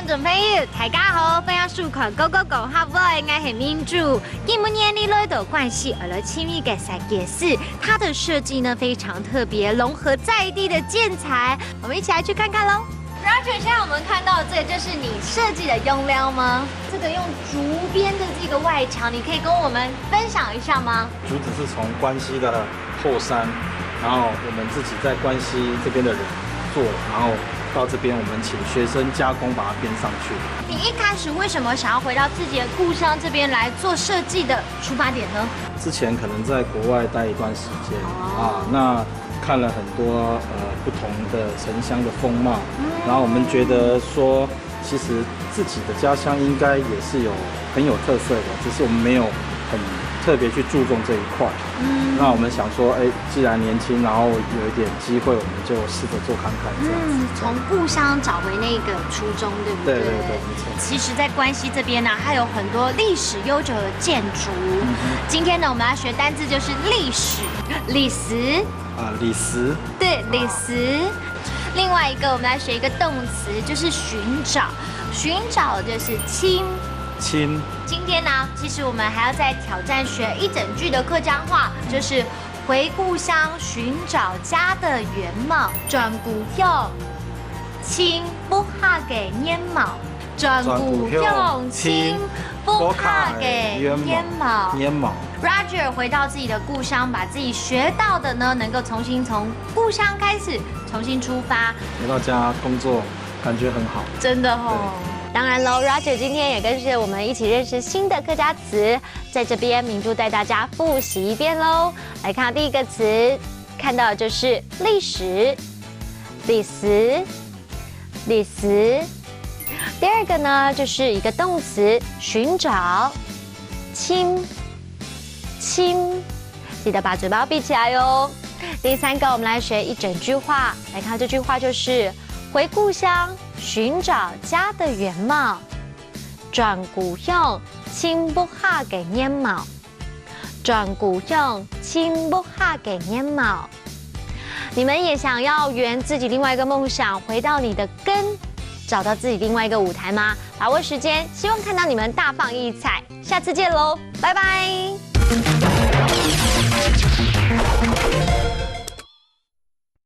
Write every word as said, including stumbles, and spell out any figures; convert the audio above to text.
觀眾朋友，大家好，歡迎收看《Go Go 講客話》，𠊎係明珠。今晡日呢來到關西，愛來尋一個設計師，他的設計呢非常特別，融合在地的建材，我們一起來去看看嘍。Roger，現在我們看到這個就是你設計的用料嗎？這個用竹編的這個外牆，你可以跟我們分享一下嗎？竹子是從關西的後山，然後我們自己在關西這邊的人做，然後到這邊我們請學生加工把它編上去。你一開始為什麼想要回到自己的故鄉這邊來做設計的出發點呢？之前可能在國外待一段時間啊，那看了很多呃不同的城乡的风貌，然后我们觉得说，其实自己的家乡应该也是有很有特色的，只是我们没有很特别去注重这一块。那我们想说，哎，既然年轻，然后有一点机会，我们就试着做看看这样子。嗯，从故乡找回那个初衷，对不对？对对对，没错。其实，在关西这边呢，还有很多历史悠久的建筑。今天呢，我们要学单字就是历史，历史。啊，历史，对，历史。另外一个，我们来学一个动词，就是寻找。寻找就是寻。寻。今天呢，其实我们还要再挑战学一整句的客家话，就是回故乡寻找家的原貌。转故乡，寻屋下个原貌。转故乡，寻屋下个原貌。原貌。 Roger 回到自己的故乡，把自己学到的呢，能够重新从故乡开始，重新出发。回到家工作，感觉很好。真的哦。当然喽，Roger 今天也跟着我们一起认识新的客家词，在这边明珠带大家复习一遍喽。来看第一个词，看到的就是历史，历史，历史。第二个呢，就是一个动词，寻找，寻，寻。记得把嘴巴闭起来哟。第三个，我们来学一整句话，来看这句话就是回故乡寻找家的原貌，转故乡寻屋下个原貌，转故乡寻屋下个原貌。你们也想要圆自己另外一个梦想，回到你的根，找到自己另外一个舞台吗？把握时间，希望看到你们大放异彩。下次见喽，拜拜。